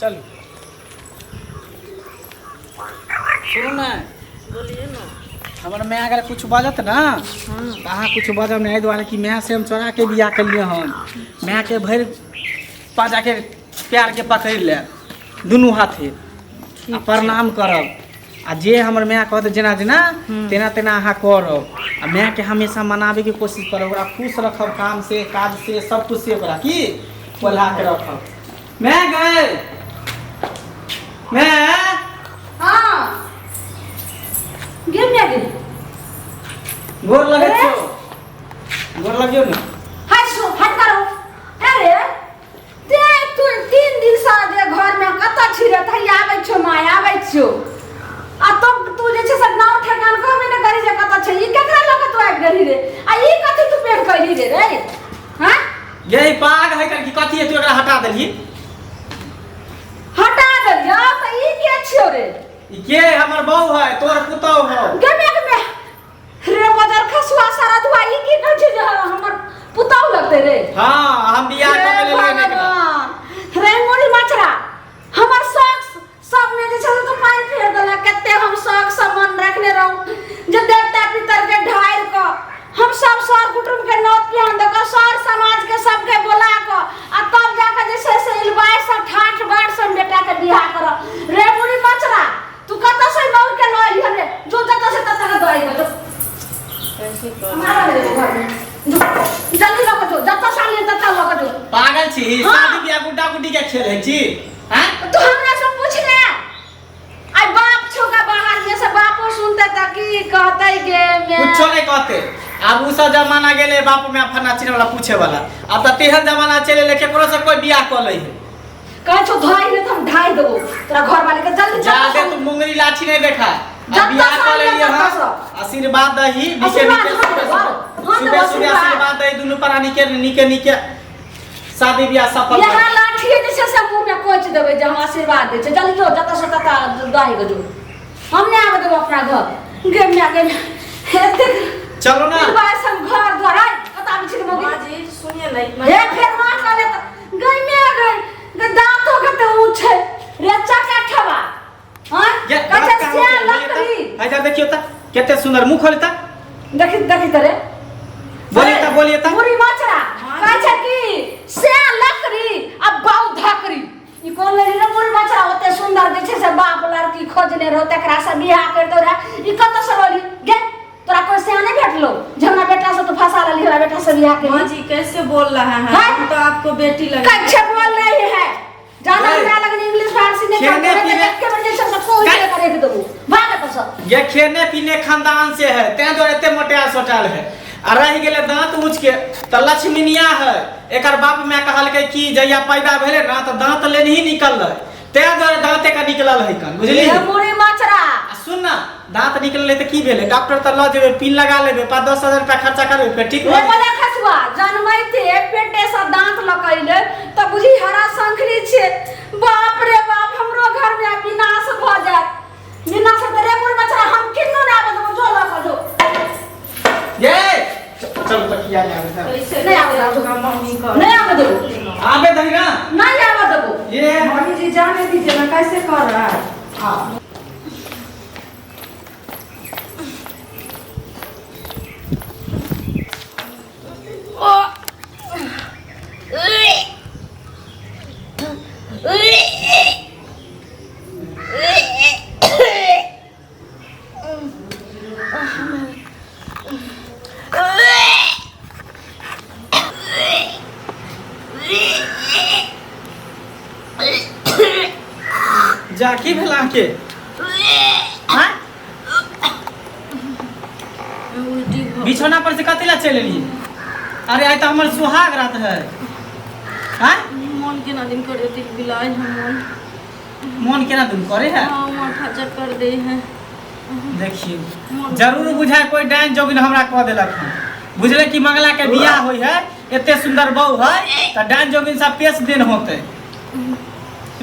चलू सुनू ने। बोलिए ना। हमर माय अगर कुछ बजत ना तऽ अहाँ कुछ बजब नहि, एहि दुआरे कि माय से हम चोरा के बियाह केलियै हन। मायके भरि पाजाके प्यारके पकड़ि लेब दुनू हाथे आ प्रणाम करब, आ जे हमर माय कहत जेना जेना तेना तेना अहाँ करब, आ मायके हमेशा मनाबैके कोशिश करब, ओकरा खुश रखब, काम से काज से सब कुछ से ओकरा की बोला के रखब। मैं गए मैं। हाँ, गे मैं गे। गोर लगे छो, गोर लगियो ने। हट सो, हट करो। अरे ते तू 3 दिन से जे घर में कतऽ छी रे? तहिया आबै छौ माय, आबै छौ, आ तब तू जे छै से नाव ठेकान कहबे ने करी जे कतऽ छै। ई केकरा लऽ कऽ तू आबि गेलही रे? आ ई कथी तू पेट कैली रे रे? हाँ? ये पाग है कर की कथी है? तू एकरा हटा देलही। हटा देलियौ तऽ ई के छियौ रे? ई के हमर बहू है, तोर पुतहु हौ। गे मे गे रे बजर खसुआ सारा धुआ, ई की कहै छै जे हमर पुतहु लगतै रे? हाँ, हम बियाह हे कऽ के लेलियै ने एकरा। भगवान रे, मुड़ी मचरा, हमर शौक सब में जे छै से तो पानि फेर देलक। कते हम शौक से मन रखने रहूं जे देवता पितर के ढारि कऽ हम सब सर कुटुम्ब के नौत पिहान दऽ कऽ सर समाज के सबके बोला कऽ आ तब जाके जे छै से इलबाइ से ठाठ बाट से हम बेटा के बियाह करब। रे मुड़ी मचरा, तू कतऽ से मौर के लऽ एलिहन रे? जो जतऽ से ततऽ के दऽ अइबऽ जो। कैसे कर हमारा ले घर में जो, जल्दी लऽ कऽ जो, जतऽ से आनलिहन ततऽ लऽ कऽ जो। पागल छी? हाँ। शादी बियाह गुड्डा गुड्डी के खेल है छी? हैं? तू हमरा से पूछ ले, आई बाप छोका बाहर में से बापो सुनते त की कहते गे मैं? कुछो नहीं कहते। आब उ सब जमाना गेले बाप में फन्ना चिन्ह वाला पूछे वाला। अब त तेहन जमाना चले ले केकरो से कोई बियाह क लै है। कहै छौ धोइ ले त हम ढाई देबो तोरा घर वाले के, जल्दी जा चल। दे तू मुंगरी लाठी नहीं देखा। अब जब बियाह तक क लेलिए। तक हां, सब। आशीर्वाद दही नीके। आशीर्वाद नीके हाँ सुबह देबो, हाँ सुबह देबो सुबह आशीर्वाद। आशीर्वाद दही दुनू प्राणी के नीके नीके शादी बियाह सफल यहाँ कर। लाठी जे छै से मुंह में कोच देबै जे हम आशीर्वाद दै छै। जल्दी जो, जतऽ से ततऽ दही के जो, हम नहि आबऽ देबो अपना घर। गे माय गे माय, एतेक चलो ना। बार हम घर द्वार आइ कतऽ आबै छी रे मौगी? माँ जी, सुनिए ना। हे फेर माँ कहले त गई में गई गे, दांतो कते ऊंच छै रे चका ठवा। हां। ये कते दाँत कहाँ से होते? लकड़ी। इधर देखियो त कते सुंदर मुंह खोलता। देखी देखी तरे। बोलिए त, बोलिए त। मुरी मचरा, कहै छै कि से लकड़ी आ बाउ धकड़ी। ई कोन लेली रे मुरी मचरा? ओते सुंदर जे छै से बाप लड़की खोजने रहो, तकरा से बियाह करतो रहे, ई कतऽ से रोली गे? तोरा कोई सियाने नहीं भेटलो जे हमरा बेटा से तू फंसा लेली, हमरा बेटा से बियाह माँ केली? जी, कैसे बोल रहा है? हैं? हम तो आपको बेटी लगे। कैसे बोल रही है जाना? नहीं। हमरा लगन इंग्लिश फारसी नहीं खेने करते पीने- एक के बजे से सबको काय- उठे करे देबो, भाग एतऽ से। ये खेने पीने खानदान से है, तें दुआरे एते मोटायल सोटायल है। आ रहि गेलै दांत ऊँच के, तऽ लक्ष्मीनिया है। एकर बाप माय कहलकै कि जहिया पैदा भेलै ना तऽ दांत लेनही निकललै, तें दुआरे दांत एकर निकलल है कन, बुझली? हे मुरी मचरा। आ सुन ना, दांत निकललै तऽ की भेलै? डॉक्टर तऽ लऽ जेबै, पिन लगा लेबै, 5-10 हजार रुपया खर्चा करबै, फेर ठीक रे भऽ जेतै। बड़ा खसुआ, जनमैते पेटे से दांत लकैले तऽ बुझी हरा शंखरी छै। बाप रे बाप, हमरो घर में आब विनाश भऽ जायत, विनाश तऽ। रे मुरी मचरा, हम किन्नो नहि आबऽ देबो, जो लऽ कऽ जो। ये चल तऽ किया नहि आबै? कैसे नहीं आवे देबो। आपका मम्मी का नहीं आबऽ देबो। आबे दही ना। नहीं आबऽ देबो। ये मम्मी जी, जाने दीजिए ना, कैसे कर रहा है? हाँ। जा, की भेल अहाँके? आँय? उल्टी भऽ बिछौना पर से कथी ला चलि एलियै? अरे, आइ तऽ हमर सुहाग रात है। आँय? मन केना दिन करे तिल बिलाय है मन। मोन केना दुन करे है? हाँ, माथा चक्कर दे है। देखियौ, जरूर बुझाय कोई डाइन जोगिन हमरा कह देलक हन। बुझले कि मंगला के बियाह होई है, एते सुंदर बहू है तऽ डाइन जोगिन सब पेश दिन होते।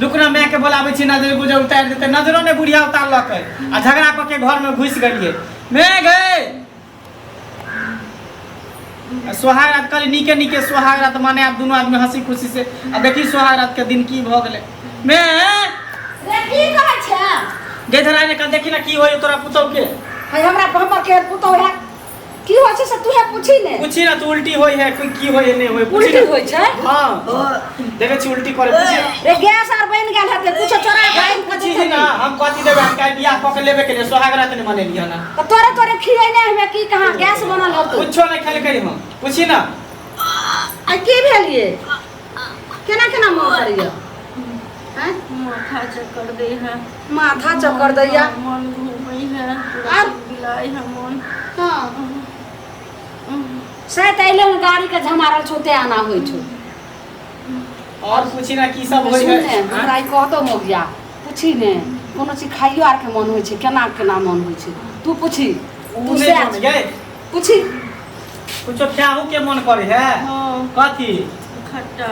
रुक ना, माय के बोलाबै छी, नजर गुजर उतारि देतै। नजरो ने बुढ़िया उतारलकै आ झगड़ा कऽ के घर में घुसि गेलियै। मैं गए आ सोहाग रात कहली नीके नीके सोहाग रात माने आब दुनू आदमी हंसी खुशी से, आ देखी सोहाग रात के दिन की भऽ गेलै। मैं रे की कहै छै? गे धरा ने कल देखी ना की होय तोरा पुतौ के। है हमरा हमर के पुतौ है की होइ छै से तू है पूछी ने। पूछी ना तू उल्टी होय है कोई की होय है नहीं होय पूछी उल्टी ना। होइ छै? हां देखे छी उल्टी करे पूछी। रे गैस आर बनि गेल हेतै कुछो चोरा के आनि के पूछी ही ना हम कथी देबै हम काल्हि बियाह कऽ के लेबे के लिए सोहाग रात नहीं मनेलियै ना। तऽ तोरे तोरे खिएने हमे की कहाँ गैस बनल होतौ। कुछो नहीं खेलकै हम पूछी ना। आ की भेल ये केना केना मोन करैया? हैं? माथा चक्कर दै है। माथा चक्कर दैया। मन घूमै है पूरा आर? बिलाइ है मन। हाँ से तऽ अइले हन गाड़ी के झमारल छौ ते आना होइ छौ। और पूछी ना की सब होय सुन है। ने हमरा ई कहतो मोगिया पूछी ने कोनो चीज खाइयो आर के मन होइ छै केना केना मन होइ छै तू पूछी। उ तू नहीं सएह जानै गे। पूछी। कुछो खाहू के मन करे है? हाँ। कथी? खट्टा।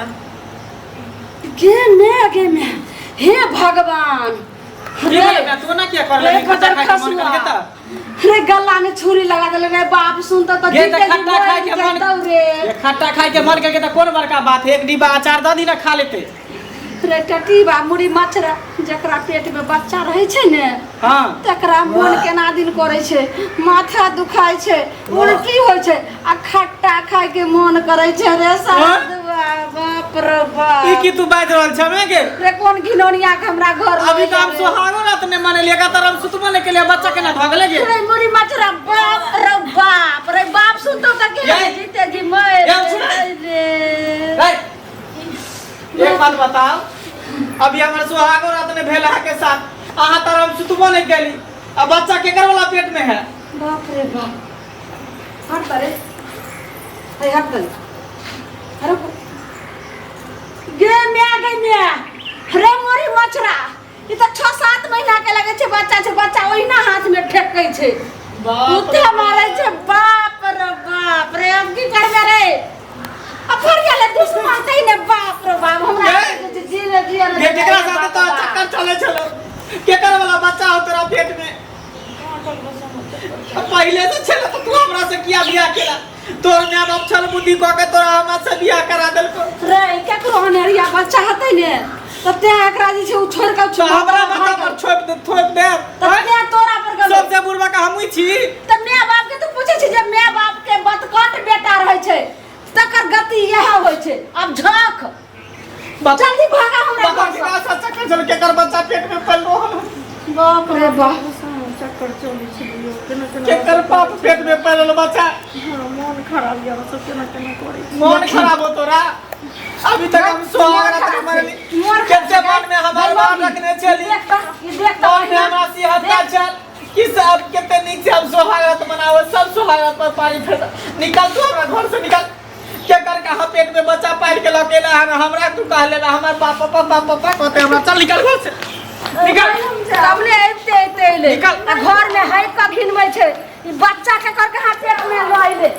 गे ने गे में हे भगवान। की भेलै बे? तू ना किया कर रे लेली? खट्टा खतर खाय के मन खसुआ। कर त? रे गला में छुरी लगा देले रे बाप सुन त गे त खट्टा खाय के मन रे। ये खट्टा खाय के मन करके त कोन बड़का बात है, एक डिब्बा अचार द दी ना खा लेते। रे टटीबा मुड़ी मछरा जकरा पेट में बच्चा रहै छै ने हां तकरा मन केना दिन करै छै माथा दुखाइ छै उल्टी होइ छै आ खट्टा खाय के मन करै छै रे साधुआ बाप रे बाप। ई की तू बाजि रहल छमे गे? रे कोन घिनौनिया के हमरा घर अभी तो हम सोहागो रात ने मनेलियै का तर हम सुतबो नहीं केलियै बच्चा केना भऽ गेलै गे? रे मुड़ी मछरा बाप रे बाप रे बाप सुनतो त के ये। जीते जी मर ये सुन। रे। रे, एक बात बताओ अभी हमर सोहागो रात ने भेल अहाँ के साथ अहाँ तर हम सुतबो नहीं केली आ बच्चा केकर वाला पेट में है? बाप रे बाप हट परे है हट परे अरे गे मैं गे मैं रे मोरी मछरा ई त 6-7 महीना के लगे छै बच्चा छै बच्चा ओहिना हाथ में ठेकै छै बाप रे कुत्ते मारै छै बाप रे बाप रे हम की करबे रे आ फर गेलै दुश्मन तै ने बाप रे बाप हमरा गे। जी ले जी ले गे केकरा साथ तो चक्कर चले छलो केकर वाला बच्चा हो तोरा पेट में? अब पहले से छल तो तू हमरा से किया बियाह केला? तोर my बाप छल बुद्धि कऽ के तोरा हमरा से बियाह करा देलको। रे केकरो अनेरिया बच्चा हेतै ने त तें एकरा जे छै उ छोड़ि के तो हमरा बच्चा पर छोपि दे थोपि दे त तें तोरा पर गेलै। सबसे बुढ़वा का हमही छी। त my बाप के तू पूछै छी जे my बाप के बतकट बेटा रहै छै तकर गति इएह होइ छै। अब झक जल्दी भागा हमरा बाबा घर के सँ। साथ चक्कर चल केकर बच्चा पेट में पल रहल। बाप रे बाप चक्कर चलै छै यौ केना केना केकर बाप पेट में पलल बच्चा? हाँ मन खराब यऽ सब केना केना करै छै। मन खराब हो तोरा? अभी तक हम सोहाग रात नहीं मनेली। मोर केते मन में हमार बाप रखने चली देख त ई देख त मन में हमरा सिहता चल कि सब केते नीक से हम सोहाग रात मनावत सब सोहाग रात पर पानी फेर निकल तू हमरा घर से निकल। केकर कहाँ पेट में बच्चा पाल के लकेला हन हमरा तू कह लेला हमर बाप पापा बाप पापा कहते हमरा चल निकल घर से निकल। तबले अबिते अबिते अइले निकल। आ घर में है कऽ घिनबै छै ई बच्चा के कर के हाथ पेट में लऽ अइले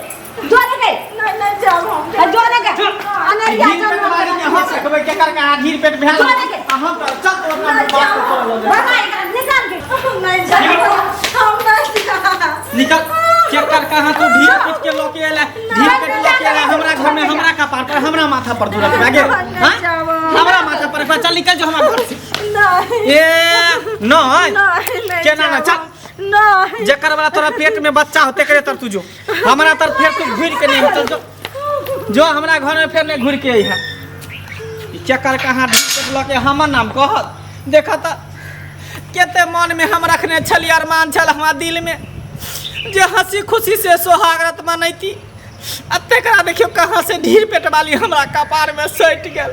जो ने गे नहीं नहीं जाब हम आ जो ने गे अनरिया घीर पेट वाली के हम रखबै केकर कहाँ घीर पेट भेल जो ने गे। आ हम तो चल तो अपना बाप को चल लऽ जा। बना एकरा निकाल के नहीं जाब हम नहीं जाब। निकल केकर कहाँ तू ढीर पेट के लऽ के एला ढीर पेट लऽ के एला हमरा घर में हमरा कपार पर हमरा माथा पर तू रखबे गे। हां हमरा माथा पर रखबे चल निकल जो हमरा घर से। नहीं ए नहीं नहीं नहीं केना ना चल नहीं जकर वाला तोरा पेट में बच्चा होते करे तर तू जो हमरा तर फेर तू घुर के नहीं चल जो जो हमरा घर में फेर नहीं घुर के अइहा। चक्कर कहाँ ढीर पेट लऽ के हमर नाम कहत देखा त केते मन में हम रखने छली अरमान छल हमरा दिल में जे हंसी खुशी से सोहाग रात मनैती आ तेकरा देखियो कहाँ से ढीर पेट वाली हमरा कपार में सटि गेल।